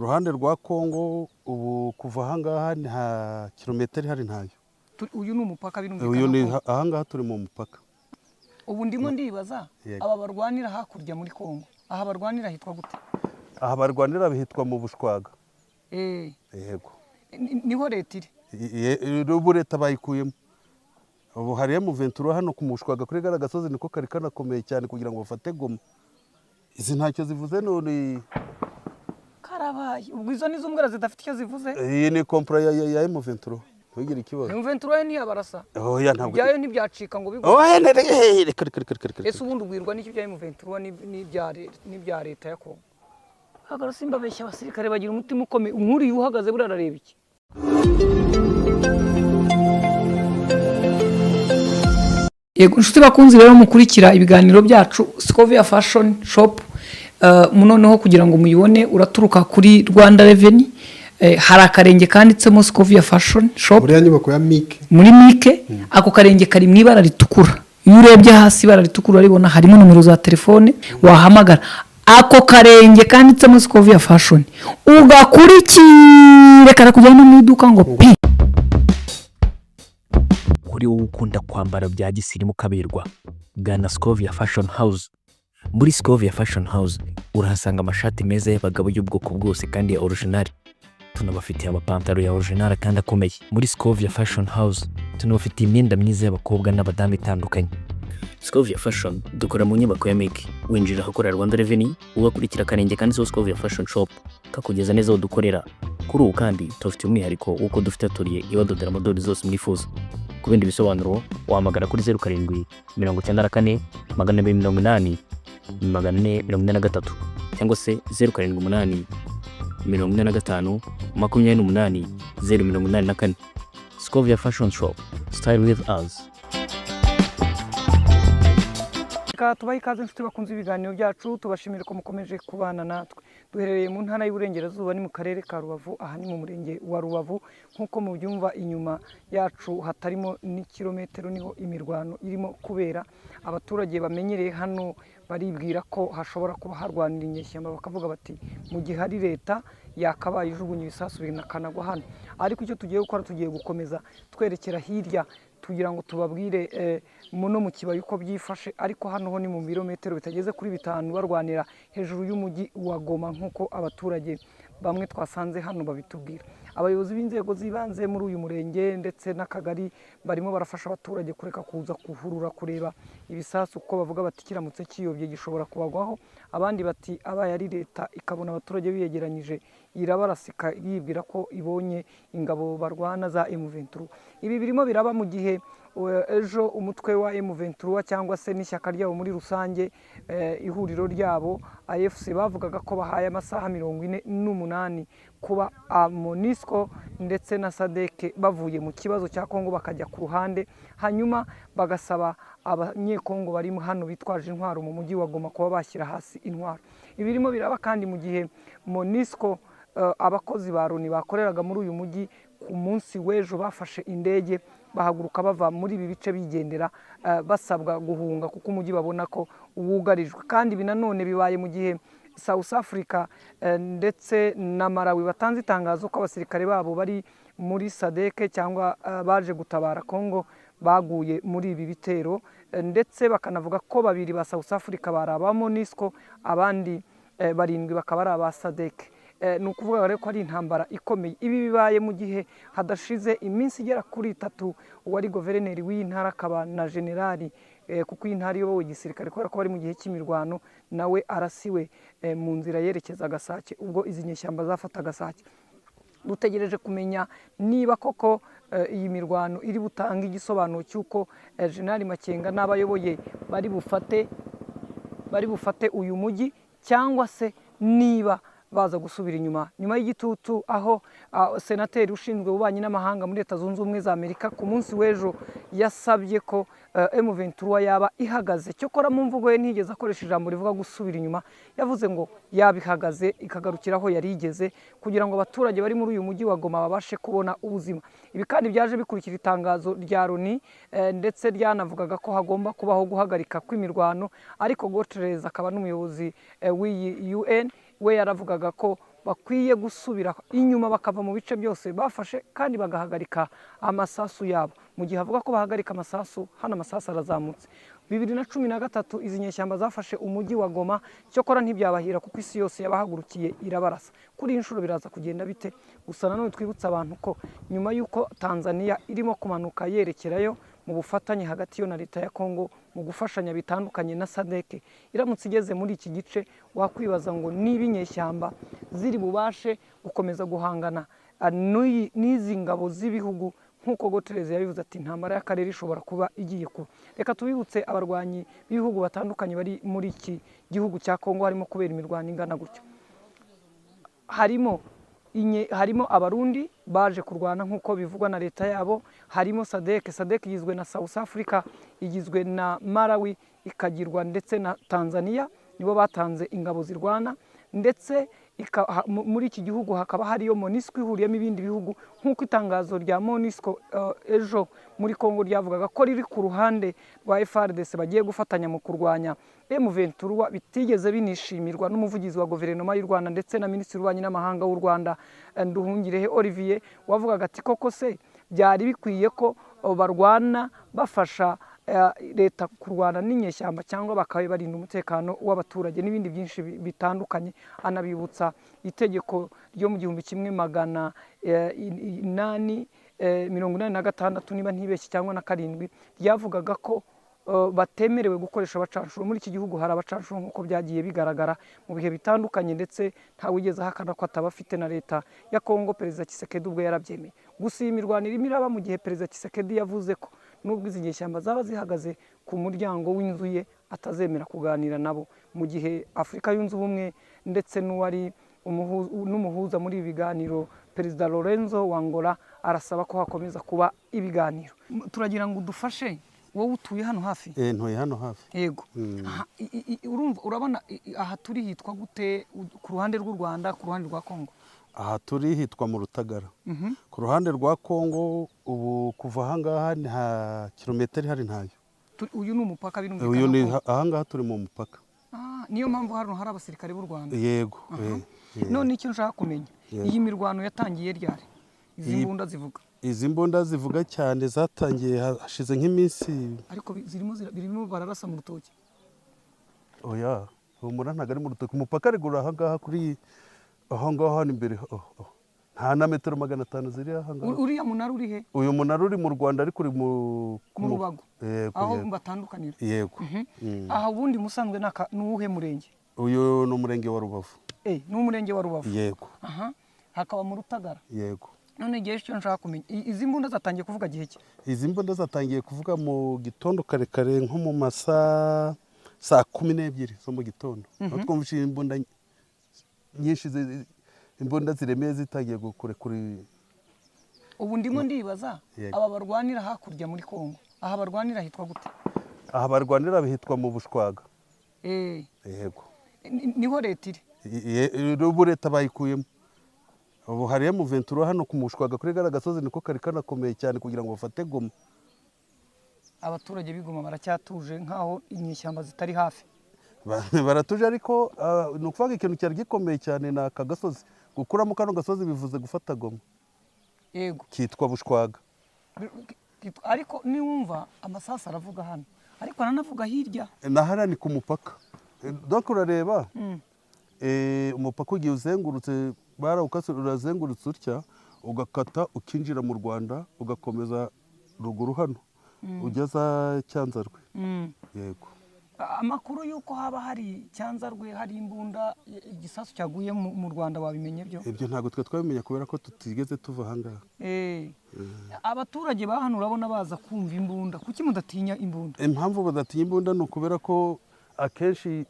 Ku ruhande rwa Kongo ubu kuva ahangaha nta kilometero ihari, ntayo. Uyu ni umupaka. Uyu Birumvikana ni ko ahangaha turi mu mupaka. Ubu ndimo ndibaza, Yego. aba barwanira hakurya muri Kongo, aha barwanira hitwa gute? Aha barwanira hitwa mu Bushwaga. Yego. Niho leta iri? Ubu leta bayikuyemo, ubu hari M23 hano ku Mushwaga kuri gariya gasozi, niko kari kanakomeye cyane kugira ngo bafate Goma. Izi ntacyo zivuze none. Karabaye, ubwo izo ni zo zidafite icyo zivuze. Iyi ni kompura ya M23, ntugire ikibazo. M23 yo ntiyabarasa? Oya, ntabwo. Ibyayo ntibyacika ngo bigwe? Oya, reka reka reka reka reka. Ese ubundi ubwirwa n'iki bya M23 n'ibya leta ya Kongo? Hagara simbabeshya, abasirikare bagira umutima ukomeye. Nk'uriya uhagaze buriya arareba iki? Yego, inshuti bakunzi rero mukurikira ibiganiro byacu, Scovia Fashion Shop, noneho kugira ngo muyibone uraturuka kuri Rwanda Revenue, hari akarenge kanditsemo Scovia Fashion Shop. Muri ya nyubako ya Mike. Muri Mike, ako karenge kari mu ibara ritukura. Iyo urebye hasi ibara ritukura uraribona, harimo nomero za telefone wahamagara. Ako karenge kanditsemo Scovia Fashion ugakurikire karakujyana mu iduka ngo pi. Kuri wowe ukunda kwambara bya gisirimu ukaberwa, gana Scovia Fashion House. Muri Scovia Fashion House urahasanga amashati meza y'abagabo y'ubwoko bwose kandi ya original. Tunabafitiye amapantaro ya original kandi akomeye. Muri Scovia Fashion House tunabafitiye imyenda myiza y'abakobwa n'abadamu itandukanye. Scovia Fashion dukora mu nyubako ya Mike, winjira ahakorera Rwanda Revenue, ugakurikira akarenge kanditseho Scovia Fashion Shop, kakugeza neza aho dukorera. Kuri ubu kandi tubafitiye umwihariko w'uko dufite atelier ibadodera modeli zose mwifuza. Ku bindi bisobanuro wahamagara kuri 0794 280 443 cyangwa se 078 45 28 084. Scovia Fashion Shop, style with us. Reka tubahe ikaze, inshuti bakunze ibiganiro byacu, tubashimire ko mukomeje kubana natwe. Duherereye mu ntara y'Iburengerazuba, ni mu karere ka Rubavu, aha ni mu murenge wa Rubavu. Nk'uko mubyumva, inyuma yacu hatarimo n'ikirometero niho imirwano irimo kubera. Abaturage bamenyereye hano baribwira ko hashobora kuba harwanira inyeshyamba, bakavuga bati mu gihe hari leta yakabaye ijugunya ibisasu binakanagwa hano. Ariko icyo tugiye gukora, tugiye gukomeza twerekera hirya tugira ngo tubabwire muno mu kibaya uko byifashe. Ariko hano ho ni mu birometero bitageze kuri 5, barwanira hejuru y'umujyi wa Goma nk'uko abaturage bamwe twasanze hano babitubwira. Abayobozi b'inzego z'ibanze muri uyu murenge ndetse n'akagari barimo barafasha abaturage kureka kuza kuhurura kureba ibisasu, kuko bavuga bati kiramutse kiyobye gishobora kubagwaho. Abandi bati abaye ari leta ikabona abaturage biyegeranyije irabarasika yibwira ko ibonye ingabo barwana za M23. Ibi birimo biraba mu gihe ejo umutwe wa M23 cyangwa se n'ishyaka ryabo muri rusange, ihuriro ryabo AFC, bavugaga ko bahaye amasaha 48 kuba MONUSCO ndetse na SADC bavuye mu kibazo cya Kongo bakajya ku ruhande, hanyuma bagasaba abanyekongo bari hano bitwaje intwaro mu mujyi wa Goma kuba bashyira hasi intwaro. Ibi birimo biraba kandi mu gihe MONUSCO, abakozi ba Loni bakoreraga muri uyu mujyi, ku munsi w'ejo bafashe indege bahaguruka bava muri ibi bice bigendera, basabwa guhunga kuko umujyi babona ko wugarijwe. Kandi ibi nanone bibaye mu gihe South Africa ndetse na Malawi batanze itangazo ko abasirikare babo bari muri SADC cyangwa baje gutabara Congo baguye muri ibi bitero, ndetse bakanavuga ko babiri ba South Africa bari aba MONUSCO, abandi barindwi bakaba ari aba SADC. Ni ukuvuga rero ko ari intambara ikomeye. Ibi bibaye mu gihe hadashize iminsi igera kuri 3 uwari guverineri w'iyi ntara akaba na generali, kuko iyi ntara iyobowe igisirikare kubera ko bari mu gihe cy'imirwano, nawe arasiwe mu nzira yerekeza Gasake ubwo izi nyeshyamba zafata Gasake. Dutegereje kumenya niba koko iyi mirwano iri butange igisobanuro cy'uko Generali Makenga n'abayoboye bari bufate uyu mujyi, cyangwa se niba baza gusubira inyuma nyuma y'igitutu, aho senateri ushinzwe ububanyi n'amahanga muri Leta Zunze Ubumwe za Amerika ku munsi w'ejo yasabye ko M23 yaba ihagaze. Cyokora mu mvugo ye ntiyigeze akoresha ijambo rivuga gusubira inyuma, yavuze ngo yaba ihagaze ikagarukira aho yari igeze kugira ngo abaturage bari muri uyu mujyi wa Goma babashe kubona ubuzima. Ibi kandi byaje bikurikira itangazo rya Loni, ndetse ryanavugaga ko hagomba kubaho guhagarika kw'imirwano. Ariko Guterres akaba n'umuyobozi w'iyi UN we yaravugaga ko Bakwiye gusubira inyuma bakava mu bice byose bafashe kandi bagahagarika amasasu yabo. Mu gihe avuga ko bahagarika amasasu, hano amasasu arazamutse. 2013 izi nyeshyamba zafashe umujyi wa Goma, cyokora ntibyabahira kuko isi yose yabahagurukiye irabarasa. Kuri iyi nshuro biraza kugenda bite? Gusa nanone twibutsa abantu ko nyuma y'uko Tanzania irimo kumanuka yerekerayo mu bufatanye hagati yo na leta ya Congo mu gufashanya bitandukanye na SADC, iramutse igeze muri iki gice, wakwibaza ngo niba inyeshyamba ziri bubashe gukomeza guhangana n'izi ngabo z'ibihugu, nk'uko Guterres yabivuze ati intambara y'akarere ishobora kuba igiye kuba. Reka tubibutse abarwanyi b'ibihugu batandukanye bari muri iki gihugu cya Congo harimo kubera imirwano ingana gutyo. Harimo Abarundi baje kurwana nk'uko bivugwa na leta yabo, harimo SADC. SADC igizwe na South Africa, igizwe na Malawi, ikagirwa ndetse na Tanzania, nibo batanze ingabo zirwana. Ndetse muri iki gihugu hakaba hariyo MONUSCO ihuriyemo ibindi bihugu, nk'uko itangazo rya MONUSCO ejo muri Congo ryavugaga ko riri ku ruhande rwa FARDC bagiye gufatanya mu kurwanya M23, bitigeze binishimirwa n'umuvugizi wa guverinoma y'u Rwanda ndetse na minisitiri w'ububanyi n'amahanga w'u Rwanda, Nduhungirehe Olivier, wavugaga ati koko se byari bikwiye ko barwana bafasha leta kurwana n'inyeshyamba cyangwa bakaba barinda umutekano w'abaturage n'ibindi byinshi bitandukanye, anabibutsa itegeko ryo mu 1886, niba ntibeshye, cyangwa na karindwi, ryavugaga ko batemerewe gukoresha abacanshuro. Muri iki gihugu hari abacanshuro nk'uko byagiye bigaragara mu bihe bitandukanye, ndetse ntawigeze ahakana ko atabafite na leta ya Kongo, Perezida Tshisekedi ubwo yarabyemeye. Gusa iyi mirwano irimo iraba mu gihe Perezida Tshisekedi yavuze ko nubwo izi nyeshyamba zaba zihagaze ku muryango w'inzu ye atazemera kuganira nabo, mu gihe Afurika Yunze Ubumwe ndetse n'uwari n'umuhuza muri ibi biganiro, Perezida Lourenço wa Angola, arasaba ko hakomeza kuba ibiganiro. Turagira ngo udufashe, wowe utuye hano hafi. Ntuye hano hafi. Yego. Aha, urumva, urabona aha turi hitwa gute ku ruhande rw'u Rwanda, ku ruhande rwa Kongo? Aha turi hitwa mu Rutagara. Ku ruhande rwa Kongo, ubu kuva ahangaha nta kilometero ihari, ntayo. Uyu ni umupaka, birumvikana. Uyu ni ko ahangaha turi mu mupaka. Ah, niyo mpamvu hano hari abasirikare b'u Rwanda. Yego. None icyo nshaka kumenya, Yego. iyi mirwano yatangiye ryari, izi mbunda zivuga? Izi mbunda zivuga cyane zatangiye hashize nk'iminsi. Ariko birimo bararasa mu rutoki. Oya, humura, ntabwo ari mu rutoki. Umupaka rigura ahangaha, kuri ahangaha hano imbere. Oh, oh. Nta na metero 500 ziri ahangaha. Uriya munara uri he? Uyu munara uri mu Rwanda, ariko uri mu Mu Rubago? Yego. Aho Yego. batandukanira. Yego. Aha ubundi musanzwe ni uwuhe murenge? Uyu ni umurenge wa Rubavu. Ni umurenge wa Rubavu. Yego. Aha hakaba mu Rutagara. Yego. None igihe icyo nshaka kumenya, izi mbunda zatangiye kuvuga gihe ki? Izi mbunda zatangiye kuvuga mu gitondo kare kare, nko mu masaa saa 12 zo mu gitondo, aho twumvise imbunda nyinshi, imbunda ziremeye zitangiye kurekura. Ubu ndimo ndibaza, Yego. aba barwanira hakurya muri Kongo, aha barwanira hitwa gute? Aha barwanira hitwa mu Bushwaga. Yego. Niho leta iri? Ubu leta bayikuyemo, ubu hari M23 hano ku Mushwaga, kuri gara gasozi niko kari kanakomeye cyane kugira ngo bafate Goma. Abaturage b'Igoma baracyatuje nk'aho inyeshyamba zitari hafi? Baratuje, ariko ni ukuvuga ikintu cyari gikomeye cyane ni aka gasozi. Gukuramo kano gasozi bivuze gufata Goma. Kitwa Bushwaga. Ariko niwumva amasasu aravuga hano, ariko aranavuga hirya. Na hariya ni ku mupaka. Donc urareba, umupaka ugiye uzengurutse, barawukase, urazengurutse utya, ugakata ukinjira mu Rwanda, ugakomeza ruguru hano ugeza Cyanzarwe. Yego. Amakuru y'uko haba hari Cyanzarwe hari imbunda, igisasu cyaguye mu Rwanda, wabimenye byo? Ibyo ntabwo twe twabimenya kubera ko tutigeze tuva ahangaha. Abaturage ba hano urabona baza kumva imbunda, kuki mudatinya imbunda? Impamvu badatinya imbunda ni ukubera ko akenshi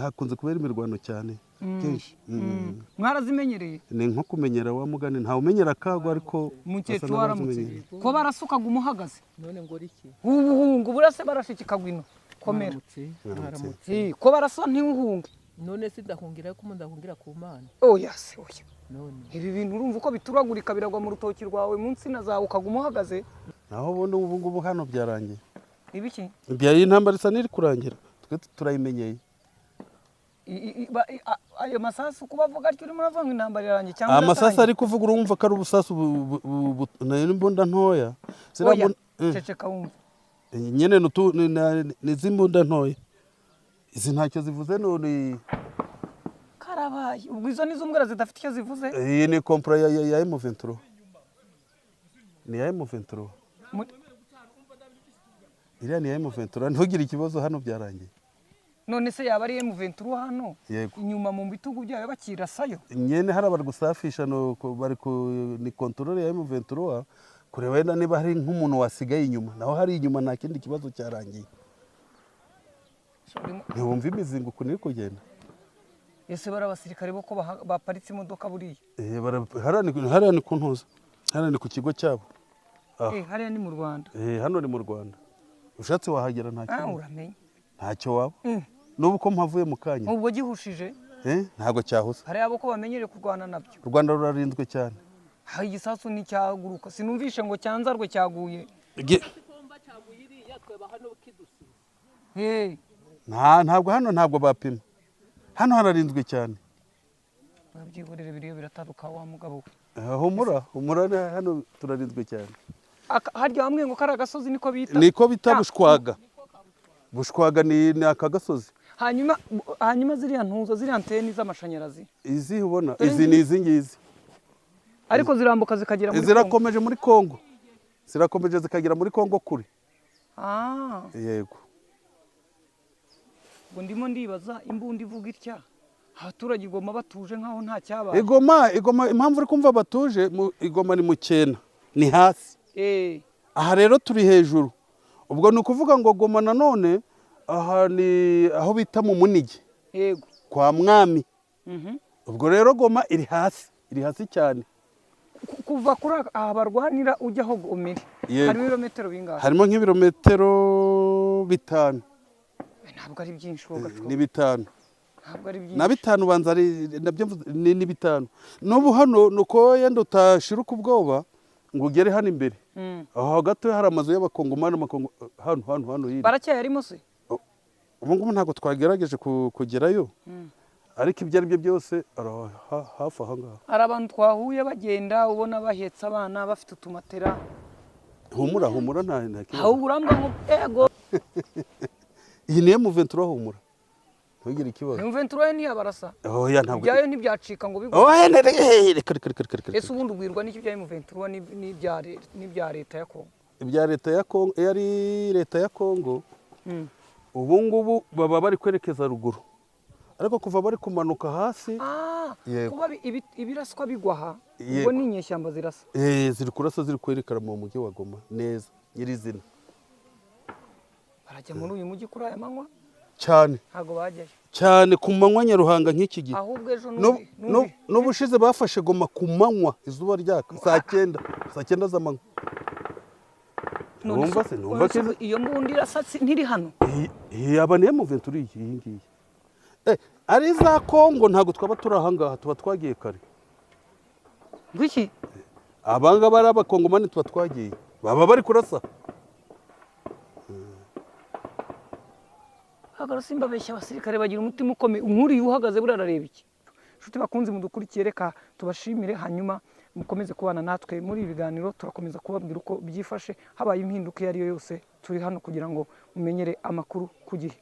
hakunze kubera imirwano cyane kenshi. Mwarazimenyereye? Ni nko kumenyera wa mugani, ntawe umenyera akago, ariko Umukecuru, basa waramutse. n'abazimenyereye. Ko barasukaga umuhagaze? None ngo iki? Ubuhungu burase barashikikagwa ino, komera. Mwaramutse. Mwaramutse. Mwaramutse. Ko barasa ntiwuhunge? None se ndahungira ko ndahungira ku Mana? Oya se, oya. None? Ibi bintu urumva uko bituragurika, biragwa mu rutoki rwawe, mu nsina zawe, ukaguma uhagaze. Naho ubundi ubu ngubu hano byarangiye. Ibiki? Ibya iyi ntambara isa n'iri kurangira, twe turayimenyeye. Ayo masasu kuba avuga atyo, urimo uravuga ngo intambara irarangiye cyangwa Amasasu iratangiye? ari kuvuga, urumva ko ari ubusasu ni imbunda ntoya. Ziriya Oya, ceceka wumva. Nyine ni iz'imbunda ntoya, izi ntacyo zivuze none. Karabaye, ubwo izo ni zo zidafite icyo zivuze. Iyi ni kompura ya M23, ni ya M23. Iriya ni ya M23, ntugire ikibazo, hano byarangiye. None se yaba ari M23 hano? Yego. Inyuma mu bitugu byayo bakirasayo? Nyene hariya bari gusafisha, no bari ku ni contrôle ya M23, kureba wenda niba hari nk'umuntu wasigaye inyuma. Naho hari inyuma nta kindi kibazo, cyarangiye. Ntiwumva imizingo ukuntu iri kugenda? Ese bari abasirikare bo ko baparitse imodoka buriya? Hariya ni ku ntuza, hariya ni ku kigo cyabo. Ah. Hariya ni mu Rwanda? Hano ni mu Rwanda, ushatse wahagera, nta kibazo. Uramenye. Ntacyo waba n'ubu ko mpavuye mu kanya. Ubwo gihushije? Ntabwo cyahusa. Hariya abo ko bamenyereye kurwana nabyo. U Rwanda rurarinzwe cyane. Ha, igisasu nticyaguruka, sinumvishe ngo cyanzarwe cyaguye. Kumba cyaguye iriya tweba hano kidusize. Ntabwo hano, ntabwo bapima, hano hararinzwe cyane. Babyihorere, biriyo birataruka wa mugabo we. Humura, humura, hano turarinzwe cyane. Harya wambwiye ngo kari agasozi niko bita? Niko bita Bushwaga. Bushwaga ni aka gasozi. Hanyuma ziriya ntuzo, ziriya anteni z'amashanyarazi? Izi ubona, Dore izi ni izi ngizi. Ariko zirambuka zikagera muri Kongo? Zirakomeje muri Kongo, zirakomeje zikagera muri Kongo kure. Yego. Ubwo ndimo ndibaza, imbunda ivuga itya, abaturage i Goma batuje nkaho nta cyabaye. Igoma, impamvu uri kumva batuje, Igoma ni mu cyena, ni hasi. Aha rero turi hejuru. Ubwo ni ukuvuga ngo Goma nanone aha ni aho bita mu Munigi, kwa Mwami. Ubwo rero Goma iri hasi, iri hasi cyane. Kuva kuri aha barwanira ujya aho Goma iri, harimo ibirometero bingahe? Harimo nk'ibirometero 5. Ntabwo ari byinshi wowe gacuho. Ni 5. Ntabwo ari byinshi. Na 5 banza ari nabyo ni 5. N'ubu hano ni uko yenda utashiruka ubwoba ngo ugere hano imbere. Aho hagati hari amazu y'Abakongomani, hano hirya. Baracyayarimo se? Ubu ngubu ntabwo twagerageje kugerayo, ariko ibyo ari byo byose hafi aha ngaha. Hari abantu twahuye bagenda, ubona bahetse abana, bafite utumatera. Humura, humura, nta kibazo. Ahubwo urambwa ngo ego. Iyi ni M23, humura, ntugire ikibazo. M23 ntiyabarasa? Oya, ntabwo. Ibyayo ntibyacika ngo bigwe? Oya, reka, reka, reka, reka, reka. Ese ubundi ubwirwa n'iki bya M23 n'ibya leta ya Kongo? Ibya leta ya Kongo, iyo ari leta ya Kongo, ubu ngubu baba bari kwerekeza ruguru, ariko kuva bari kumanuka hasi. Yego. Kuba ibiraswa bigwa aha, Yego. ubwo ni inyeshyamba zirasa? Ziri kurasa, ziri kwerekana mu mujyi wa Goma neza nyirizina. Barajya muri uyu mujyi kuri aya manywa? Cyane. Ntabwo bajyayo. Cyane, ku manywa nyaruhanga nk'iki gihe. Ahubwo ejo nubi. N'ubushize bafashe Goma ku manywa, izuba ryaka, saa 9, saa 9 z'amanywa. None Numva se numva none se ko iyo mbunda irasa ntiri hano? Iyi aba niyo M23, iyi ngiyi. Ari iza Kongo, ntabwo twaba turi aha ngaha, tuba twagiye kare. Ngwiki? Abangaba ari Abakongomani, tuba twagiye, baba bari kurasa. Hagara, simbabeshya, abasirikare bagira umutima ukomeye. Nk'uriya uhagaze buriya arareba iki? Inshuti bakunzi mudukurikiye, reka tubashimire, hanyuma mukomeze kubana natwe muri ibi biganiro. Turakomeza kubabwira uko byifashe. Habaye impinduka iyo ari yo yose, turi hano kugira ngo mumenyere amakuru ku gihe.